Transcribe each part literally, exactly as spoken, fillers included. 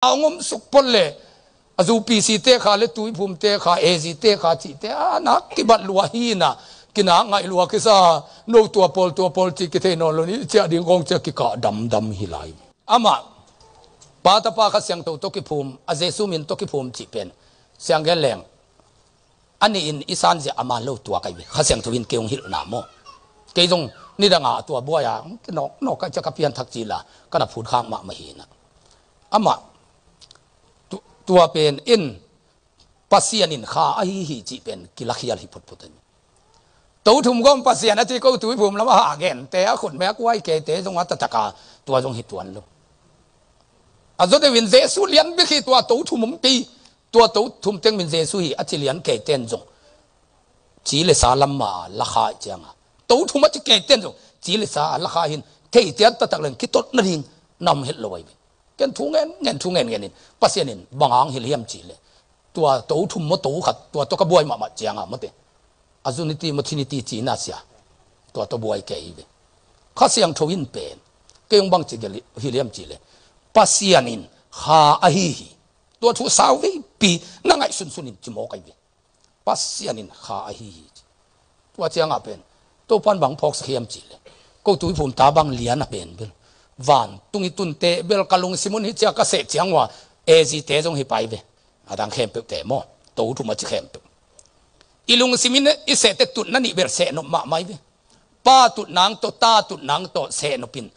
hong om suk phot le a zu P C te kha le tuiphum te kha, A Z te kha cihte a nak kibat lua hi na, kinak ngaih lua kisa, no tua pawl tua pawl cih kithei nawn lo ni, ciah ding kong ciah kikah damdam hi lai. Amah Pa, Tapa, Kha Siangtho tawh kiphum, a Jesu min tawh kiphum cih pen siang gen leng a nihin i sanzia a man lo tua kai ve. Kha Siangtho in kei hong hilhna maw? Kei zong nidanga tua buai-a hong kinawk nawk kai ciah ka pianthak cila ka na phut khak mahmah hi na. Amah tu-, tua pen in Pasian in kha ahi hi cih pen kilakhial hi phutphut ahi. To thum gawm Pasian a ci ko tuiphum lam a ha gente a khutme a kuai keite zong a tataka tua zong hi tuan lo. A zawdeuh in Jesu lian bek hi tua to thum om kei, tua to thum teng min Jesu hi a ci lian keiten zong ci le sa lam ma a lakha cianga to thum a ci keiten zong ci le sa a lakha hin theite a tatak leng kitot nading nam het lo ahi ve. Ken thu ngen ngen thu ngen ngen in Pasian in bang hang hilh hiam cih le tua to thum maw to khat tua tawh ka buai mahmah cianga mawte a unity maw trinity cihna sia tua tawh buai kei hi ve. Kha Siangtho in pen kei hong bang ci hilh hiam cih le Pasian in kha ahi hi. Tua thu sau veipi na ngaihsunsun in ci mawk ahi ve. Pasian in kha ahi hi. Tua ciangah pen Topan bang phawksak hiam cih le ko tuiphum ta bang lian a pen bel vantung i tunte bel ka lungsim un hi cia ka seh ciang ua A Z te zong hi pai ve. A dang khempeuhte maw to thum a ci khempeuh i lungsim in i sehte tutna nih bel seh nop mahmah hi ve. Pa tutnang tawh ta tutnang tawh seh nop in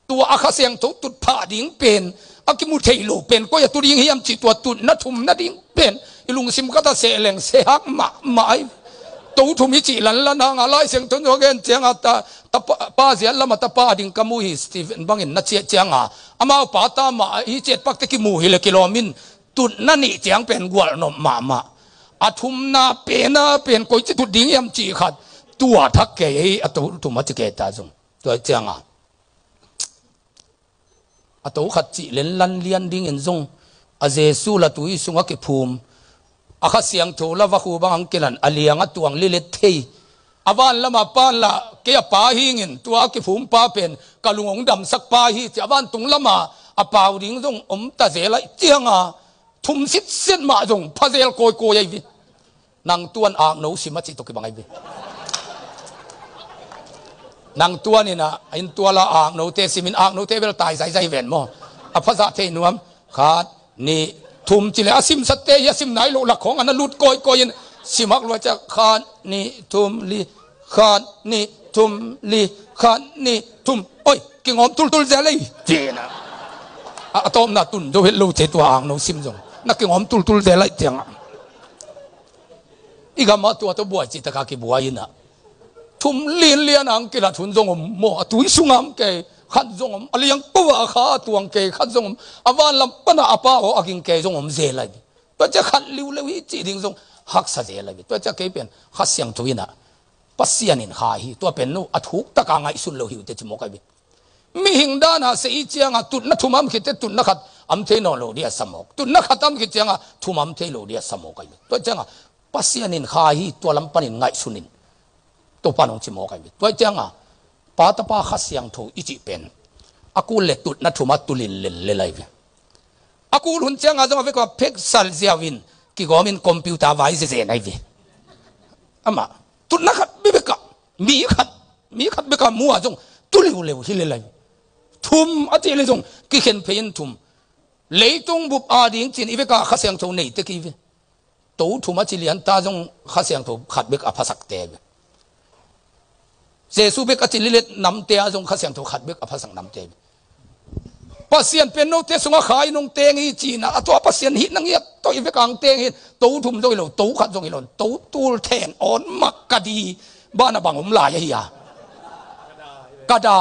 tua a Kha Siangtho tut phah ding pen a kimu thei lo pen koi a tu ding hiam cih tua tutna thumna ding pen i lungsim kata seh leng sehak mahmah ahi. To thum hi cih lanlan hanga Lai Siangtho in zong a gen cianga ta, ta pa, pa ziat lama ta pa ding ka mu hi Stephen bangin na ciah cianga amau pa ta mah hi ciat pakte kimu hi le kilawm in tutna nih ciang pen gualh nop mahmah. A thumna pena pen koici tut ding hiam cih khat tua thak kei hi a to thum a ci kei ta zong. Tua cianga a to khat cih lenlan lian dingin zong a Jesu la tui sungah kiphum a Kha Siangtho la vakhu bang ang kilan a liang a tuang lilet thei a van lama pan la kei a pa hingin tua a kiphum pa pen ka lung hong damsak pa hi ci a vantung lama a pau ding zong om ta zel aih cianga thum sitset mah zong phazel kawikawi ahi ve. Nang tuan akno sim a cih tawh kibang ahi ve. Nang tuan in a in tuala aknote simin aknote bel tai zaizai ven maw? A phazah thei nuam. Khat nih thum cile a simsatte hi a sim nai loh lak khawng a na lut kawikawi in simak lua ciah khat nih thum li khat nih thum li khat nih thum. Oi kingawm tultul zel ei. Cina a tawpna tun zo het lo ce tua akno sim zong na kingawm tultul zel aih ciangah i gamah tua tawh buai cihtaka kibuai inah thum linlian ang kilat hun zong om maw? A tui sungah om kei khat zong om, a liangko ah a kha a tuang kei khat zong om, a vanlam panah a pa aw a ging kei zong om zel ahi. Tua ciah khat liuleu hi cih ding zong haksa zel ahi. Tua ciah kei pen Kha Siangtho inah Pasian in kha hi, tua pen nu a thuktaka ngaihsun lo hi uh teh ci mawk ahi. Mihing dana seh i cianga tutna thum am khite tutna khat am thei nawn lo dia samawk, tutna khat am khit cianga thum am thei lo dia samawk ahi. Tua cianga Pasian in kha hi, tua lam panin ngaihsun in Topa nong ci mawk ahi. Tua cianga Pa Tapa Kha Siangtho i cih pen a kul le tutna thuma tulin lel lel ahi. A kul hun cianga zong a vekua phek sal ziau in kigawmin computer vai zezen ahi. Amah tutna khat bebekah mi khat mi khat beka mua zong tu leuleu hi lel ahi. Thum a cih le zong kikhen phei in thum. Leitung bup a ding cin i veka Kha Siangtho nei tek hi ve. To thum a ci lianta zong Kha Siangtho khat bek a phasak te ve. Jesu bek a ci lilet namte a zong Kha Siangtho khat bek a phasak namte ve. Pasian pen note sungah kha i nong teng hi cina a tua Pasian hihna ngiat tawh i vekang teng hi. To thum zong hi lo, to khat zong hi lo, to tul then awn mak ka di. Bana bang om lai ahi a ka da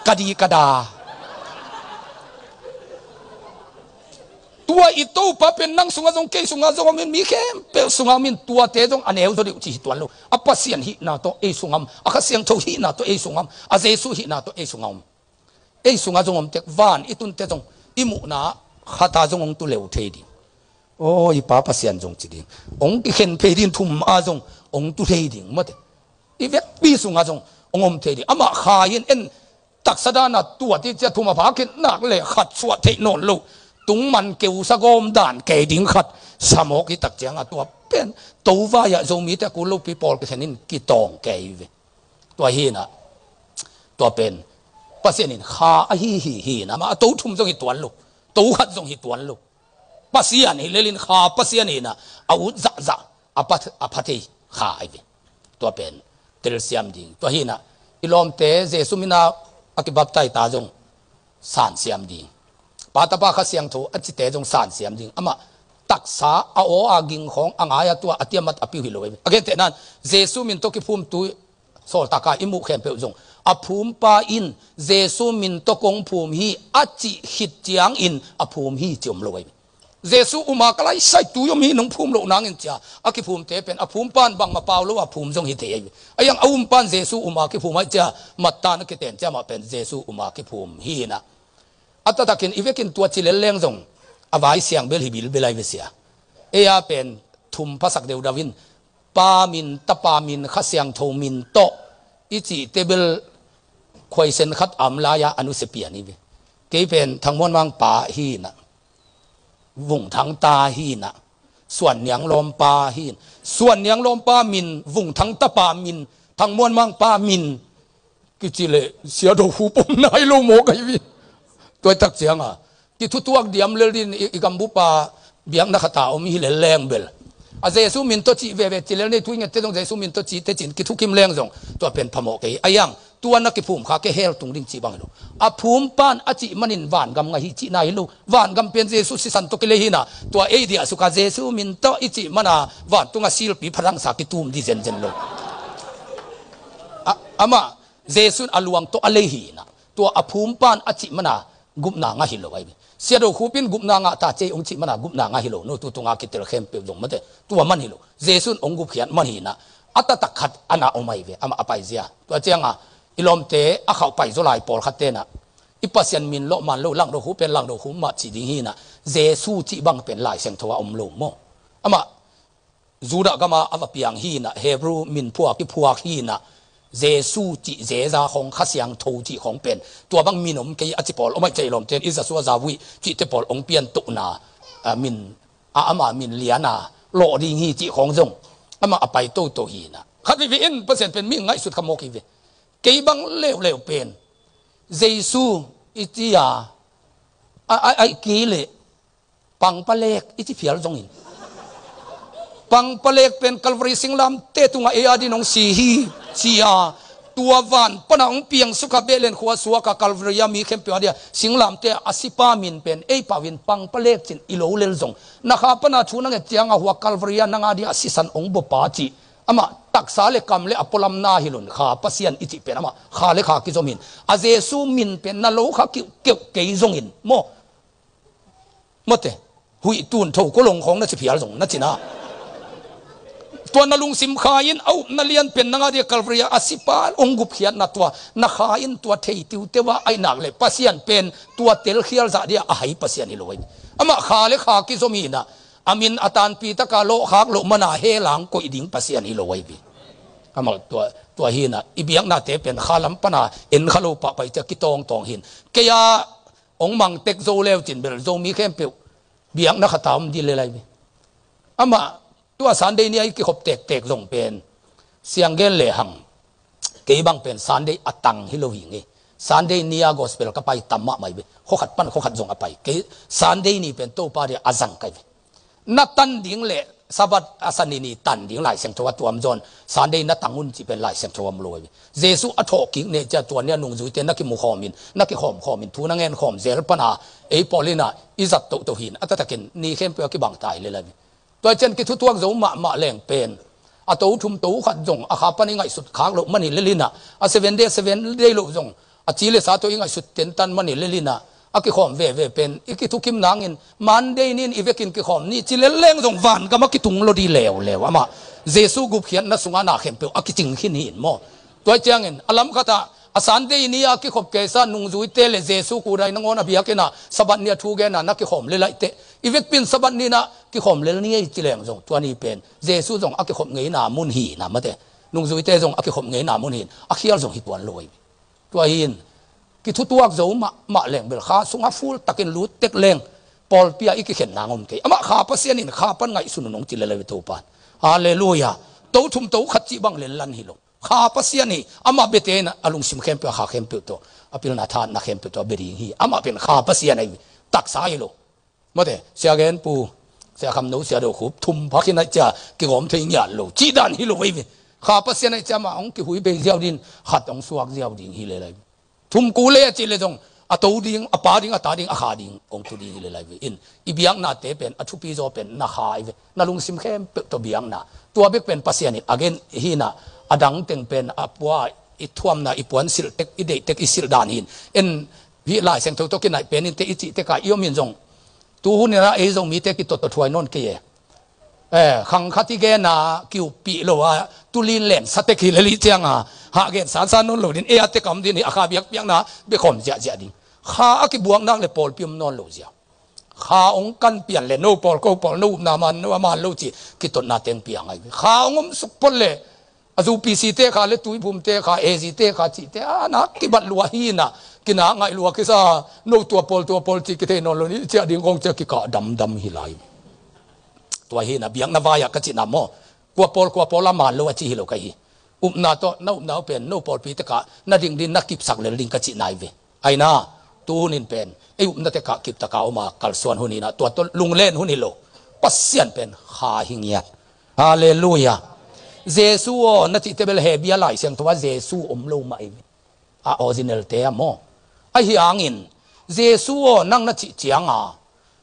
ka di ka da. Tua i Topa pen nang sungah zong kei sungah zong om in mi khempeuh sungah om in tuate zong a neu zaw deuh ci hi tuan lo. A Pasian hihna tawh ei sungah om, a Kha Siangtho hihna tawh ei sungah om, a Jesu hihna tawh ei sungah om. Ei sungah zong om tek van i tunte zong i muhna khata zong hong tu leu thei ding. Aw i Pa Pasian zong ci ding hong kikhen phei ding thum a zong hong tu thei ding mawte. I vekpi sungah zong hong om thei ding. Amah kha in en taksa dan a tuat i cia thum a pha khit nak le khat suah theih nawn lo. Tungman keu sa gawm dan kei ding khat sa mawk i tak ciang a tua pen Tovai ah Zomite a kul lopi pawl kikhen in kitawng kei ve. Tua hi na, tua pen Pasian in kha ahi hi hi na, amah a to thum zong hi tuan lo, to khat zong hi tuan lo. Pasian hi lelin kha Pasian hi na, a ut zahzah a pha, a pha thei kha ahi ve. Tua pen telsiam ding. Tua hi na, i lawmte Jesu min a a kibaptai ta zong sansiam ding. Pa, Tapa, Kha Siangtho a cite zong sansiam ding. Amah taksa a aw a ging khawng a ngai a tua a tiamat a piu hi lo ahi ve. A gentehnan Jesu min tawh kiphumtu sawltak a i muh khempeuh zong a phumpa in Jesu min tawh kong phum hi a cih khit ciangin a phum hi ci om lo ahi ve. Jesu uma ka laisai tui om hi nong phum loh nangin cia a kiphumte pen a phumpan bangmah pau lo a phum zong hi thei ahi ve. A iang a umpan Jesu uma kiphum ahi cia matta na kiten cia mah pen Jesu uma kiphum hi na. A taktakin i vekin tua ci lelleng zong a vai siang bel hi bilbel ahi ve sia. Ei a pen thum phasak deudau in Pa min, Tapa min, Kha Siangtho min tawh i cihte bel khuaisen khat am lai-a a nusia pian hi ve. Kei pen Thangmuanmang pa hi na, Vungthang ta hi na, Suanniang lawmpa hi na, Suanniang lawmpa min, Vungthang tapa min, Thangmuanmang pa min kici le Sia Do Khup om nai lo mawk ahi ve. Tua i tak cianga kithutuak diam lel din i, i gambupa biakna khata om hi lel leng bel a Jesu min tawh cih veve ci lel nei thu i ngette zong Jesu min tawh cih tecin kithukim leng zong tua pen phamawh kei. A iang tua na kiphum kha kei hell tung ding cih bang hi lo. A phumpan a cih manin vangam ngah hi cihna hi lo. Vangam pen Jesu sisan tawh kilei hi na, tua ei dia suka Jesu min tawh i cih mana vantunga silpi pharangsa kitum di zenzen lo. A, amah Jesu in a luang tawh a lei hi na, tua a phumpan a cih mana gupna ngah hi lo ahi ve. Sia Do Khup in gupna ngah ta cei ong cih mana gupna ngah hi lo. No tu tunga kitel khempeuh zong mate tua man hi lo. Jesu in ong gupkhiat man hi na, a taktak khat a na om ahi ve, amah a paizia. Tua cianga i lawmte a khauh paizaw lai pawlkhat tena i Pasian min lawh man lo, Lang Do Khup pen Lang Do Khup mah cih ding hi na, Jesu cih bang pen Lai Siangtho a om lo maw? Amah Judah gama a va piang hi na, Hebrew min phuak i phuak hi na, Jesu cih zeza khong, Kha Siangtho cih khong pen tua bang min om kei a ci pawl om ahi cei lawmten i Zasua Zavuih cihte pawl ong pian tohna, a, min a, ama min liana lawh ding hi cih khong zong amah a pai toto hi na. Khat veve in Pasian pen mi ngaihsut kha mawk hi ve. Kei bang leuleu pen Jesu i cia a, a, a i kei le pangpalek i ci phial zongin pangpalek pen Calvary singlamte tunga ei a din hong si hi cia tua van pana hong piang sukha Bethlehem khua suaka Calvary a mi khempeuh a dia singlamte a sipa min pen ei pau in pangpalek cin i lo lel zong na kha pana thu na nget cianga hua Calvary a nang a dia sisan hong bopa ci amah taksa le kam le a pualamna hi lon kha Pasian i cih pen amah kha le kha kizom hin a Jesu min pen na lo kha kiuh keuh kei zongin maw? Mate, huih tun tho ko long khong na ci phial zong na cina. Tua na lungsim kha in a upna lian pen nanga dia Calvary a sipa ong gupkhiatna tua na kha in tua thei tiuteu a aihnak le Pasian pen tua telkhial zah dia a hai Pasian hi lo ahi. Amah kha le kha kizom hi na a min a tanpi taka lawhkhak loh mana he lang koih ding Pasian hi lo ahi. Amah tua, tua hi na i biaknate pen kha lam pana en kha lo pahpai cia kitawngtawng hin. Kei a ong mang tek zo leu cin bel Zomi khempeuh biakna khata om di le lai ve. Amah tua Sunday ni a i kikhop tektek zong pen siang gen le hang kei bang pen Sunday a tang hi lo hi ngei. Sunday ni a gospel ka pai tam mahmah hi ve. Khokhat pan khokhat zong a pai kei Sunday ni pen Topa dia a zang kai ve. Na tan ding le Sabbath a sani ni tan ding Lai Siangtho a tuam zawn Sunday na tang un cih pen Lai Siangtho a om lo ahi. Jesu a thawhkik ne cia tua nia nungzuite na kimu khawmin na kikhawm khawmin thu na ngen khawm zel pana ei pawl ina i zat tohtoh hin a taktakin ni khempeuh a kibang tai le lai. Tua cian kithutuak zo mahmah leng pen a to thum to khat zong a kha pan i ngaihsut khak loh man hi lelina a seven day seven day loh zong a ci le sa tawh i ngaihsut tentan man hi lelina a kikhawm veve pen i kithukim nangin Monday nin i vekin kikhawm ni ci lel leng zong vangam a kitung lo di leuleu amah Jesu gupkhiatna sungah na khempeuh a kicing khin hin maw? Tua ciangin a lam khatah a Sunday ni a kikhop keisa nungzuite le Jesu kudai nangawn a biakina Sabbath ni a thu gena na kikhawm le laihte i vekpin Sabbath nina kikhawm lel ni ei ci leng zong tua ni pen Jesu zong a kikhop ngeina mun hi na mate nungzuite zong a kikhop ngeina mun hin a khial zong hi tuan lo hi. Tua hin Kithutuak zo mahmah leng bel, kha sungah full takin lut tek leng, pawlpi ah i kikhen nang om kei. Amah Kha Pasian in kha pan ngaihsun un hong ci lel hi ve Topa. Halleluiah. To thum to khat cih bang lenlan hi lo. Kha Pasian hi, amah biate in a lungsim khempeuh, a kha khempeuh tawh, a pilna thahatna khempeuh tawh a bia ding hi. Amah pen Kha Pasian ahi ve. Taksa hi lo. Mawte, Sia Gen Pu, Sia Kham No, Sia Do Khup, thum phak hi nai cia kigawm thei ngiat lo. Cih dan hi lo ahi ve. Kha Pasian ahi cia amah hong kihui bei ziau ding, khat hong suak ziau ding hi lel ahi ve. Thum kul le a cih le zong, a to ding, a pa ding, a ta ding, a kha ding hong tu ding hi lel ahi ve. In, i biaknate pen, a thupi zaw pen, na kha ahi ve. Na lungsim khempeuh tawh biakna. Tua bek pen Pasian in a gen hi na, a dang teng pen, a pua, i thuamna, i puan silh tek, i deih tek, i silh dan hi in. En, hih Lai Siangtho tawh kinaih pen in te i cih tek a, i om in zong. Tu hun in ah ei Zomite kitot tawh thuai nawn kei e. Eh, khang khat i gen a, kiuppih lo a, tulin len sa tek hi lel hi ciang a, hah gen sansan nawn lo ding, ei a tek a om ding hi, a kha biakpiakna, bia khawm ziahziah ding. Kha a kibuak nak le pawlpi om nawn lo ziau. Kha hong kan pian le no pawl ko pawl, no upna man, no a man lo ci, kitotna teng piang ahi ve. Kha hong om suk phot le, a zu P C te kha le Tuiphum te kha, A Z te kha cihte, a na kibat lua hi na, kina ngaih lua kisa, no tua pawl, tua pawl ci kithei nawn lo ni, ciah ding kong ciah kikah damdam hi lai. Tua hi na, biakna vai ah ka cihna maw. Kua pawl, kua pawl a man lo a ci hi lo ka hi. Upna tawh, na upna uh pen, no pawlpi te kha, na ding ding, na kipsak lel ding ka cihna hi ve. Aina, tu hun in pen, ei upna te kha kiptaka om a kalsuan hun hi na, tua tawh lunglen hun hi lo. Pasian pen, kha hi ngiat. Halleluiah. Jesu aw, na cihte bel Hebru Lai Siangtho ah Jesu om lo mah hi ve. A original te ah maw. Ahi hangin, Jesu aw, nang na cih ciang a,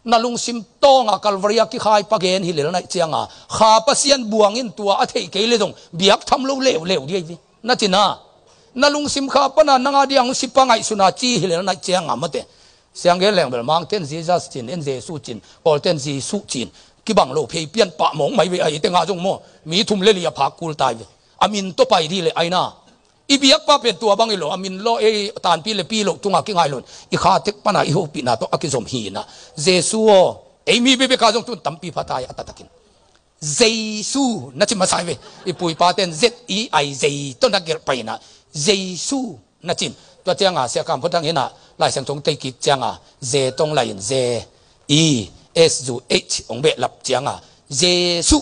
na lungsim tawng a Calvary a kikhai pa gen hi lel naih ciang a, Kha Pasian buang in tua a theih kei le zong, biak tham lo leuleu ding hi ve. Na cihna, na lungsim kha pan a nang a ding hong si pa ngaihsun a ci hi lel naih ciang a mawte. Siang gen leng bel, Mangten Jesus cin, en Jesu cin, Kawlten Jesu cin, kibang lo phei pian pah mawk mai ve, a eite nga zong maw, mi thum le li a phak kul tai ve. A min tawh pai dih le aina. I biakpa pen tua bang hi lo, a min lo, ei tanpi le pi lo tunga kingai lo. I kha tek pan a i hopihna tawh a kizom hi na. Jesu aw, ei mi bekbek a zong tun tampi pha tai a taktakin. Jesu, na ci masa hi ve. I pu i pa ten Z E I, Zei tawh na gelh pai na. Jesu, na cin. Tua ciang a, Sia Kam Phot Thang hi na, Lai Siangtho hong tei kik ciang a, Z tawh hong lai in, Z E S U H, hong behlap ciang a, Jesu,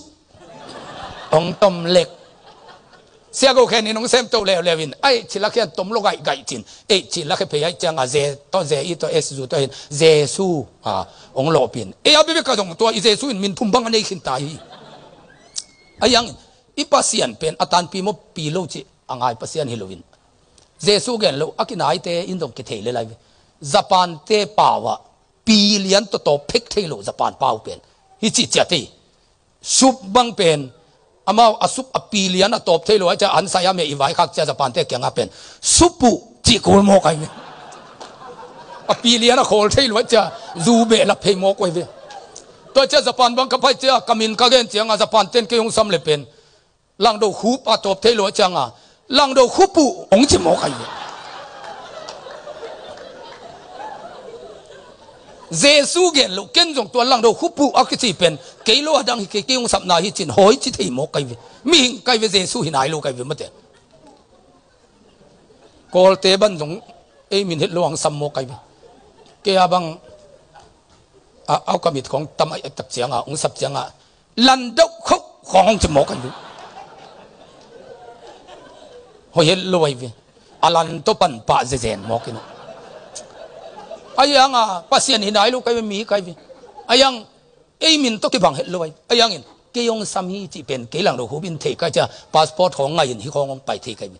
hong tom lek. Sia Go Khen in hong sem to leuleu in, a H lak hian tom lo gaihgaih cin, H lak hi phei aih ciang a, Z tawh, Z E tawh, S U tawh hin, Jesu, a, hong lawp in. Ei a bekbek a zong tua i Jesu in min thum bang a nei khin ta hi. Ahi hangin, i Pasian pen a tanpi mawhpi lo cih a ngai Pasian hi lo in. Jesu gen lo, a kinaite in zong kithei le lai ve. Japan te pau ah, pi lian tawh tawp phek thei lo Japan pau pen. Hi cih ciat hi. Sup bang pen, amau a sup a pi lian a tawp thei lo, a cia an sai a meh i vaikhak cia Japan te kiang a pen. Sup uh cih kul mawk ahi ve. A pi lian a khawl thei lo, a cia zu behlap phei mawk uh ahi ve. Tua cia Japan bang ka pai cia, ka min ka gen ciang a Japan ten kei hong sam le pen. Langdo khup a tawp thei lo a ciang a, langdo khup uh hong ci mawk ahi ve. Jesu gen lo, ken zong tua langdo khup uh a kici pen, kei lo a dang hi kei, kei hong sapna hi cin, hawi ci thei mawk ahi ve. Mihing ka hi ve, Jesu hi nai lo ka hi ve mate. Kawlte ban zong, ei min het lo hong sam mawk ahi ve. Kei a bang, a, au ka mit khong tam a, a tak ciang a, hong sap ciang a, Landauh khoh khawng hong ci mawk ahi ve. Hoih het lo ahi ve. A lan tawh pan pah zezen mawk in. Ahi hang a, Pasian hi nai lo ka hi ve, mi ka hi ve. Ahi hang, ei min tawh kibang het lo ahi. Ahi hangin, kei hong sam hi cih pen, kei langdo khup in thei ka hi cia, passport khawng ngai in, hih khawng hong pai thei ka hi ve.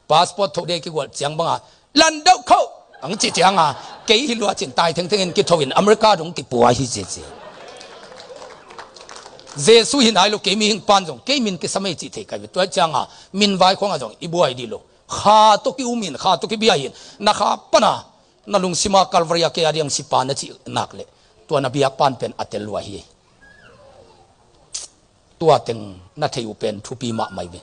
Passport thoh ding kigual ciang banga, Landauh khoh! Ang ci cianga, kei hi lua cin tai thengtheng in kitho in America dong kipua hi ci ci. Jesu hi nai lo, kei mihing pan zong, kei min kisam ei ci thei ka hi ve. Tua cianga, min vai khong a zong, i buai di lo. Kha tawh ki-um in, kha tawh kibia in, na kha pana, na lungsima Calvary a kei a diang si pa na cih nak le. Tua na biak pan pen a tel lua hi. Tua teng na thei uh pen thupi mahmah hi ve.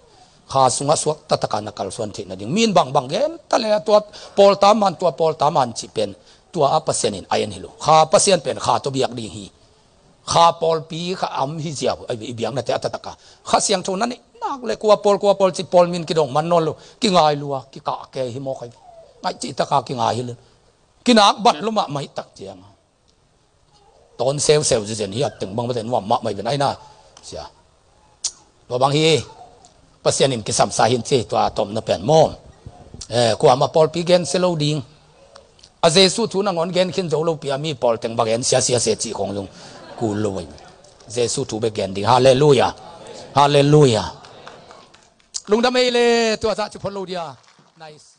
Kha sungah suak taktaka na kalsuan theih nading. Min bangbang gen ta le a tua pawl ta man, tua pawl ta man cih pen tua a Pasian in a en hi lo. Kha Pasian pen kha tawh biak ding hi. Kha pawlpi kha a om hi ziau ahi ve, i biaknate a taktaka. Kha Siangtho na neih nak le kua pawl, kua pawl cih pawl min kidong man nawn lo. Kingai lua, kikah kei hi mawk ahi ve. Ngaih cih taka kingai hi le. Kinak bat lo mahmah hi tak ciang a, tawn seuseu zizen hi a, teng bang bate nuam mahmah hi ven aina. Sia, tua bang hi. Pasian in kisamsa hin ci, tua tomna pen maw. Eh, kuama pawlpi gen sia lo ding. A Jesu thu nangawn gen khin zo lo pi a mi pawl teng bang gen sia sia sia cih khong zong kul lo hi. Jesu thu bek gen ding. Halleluia. Halleluia. Lungdam ei le, tua zah ci phot lo dia. Nice.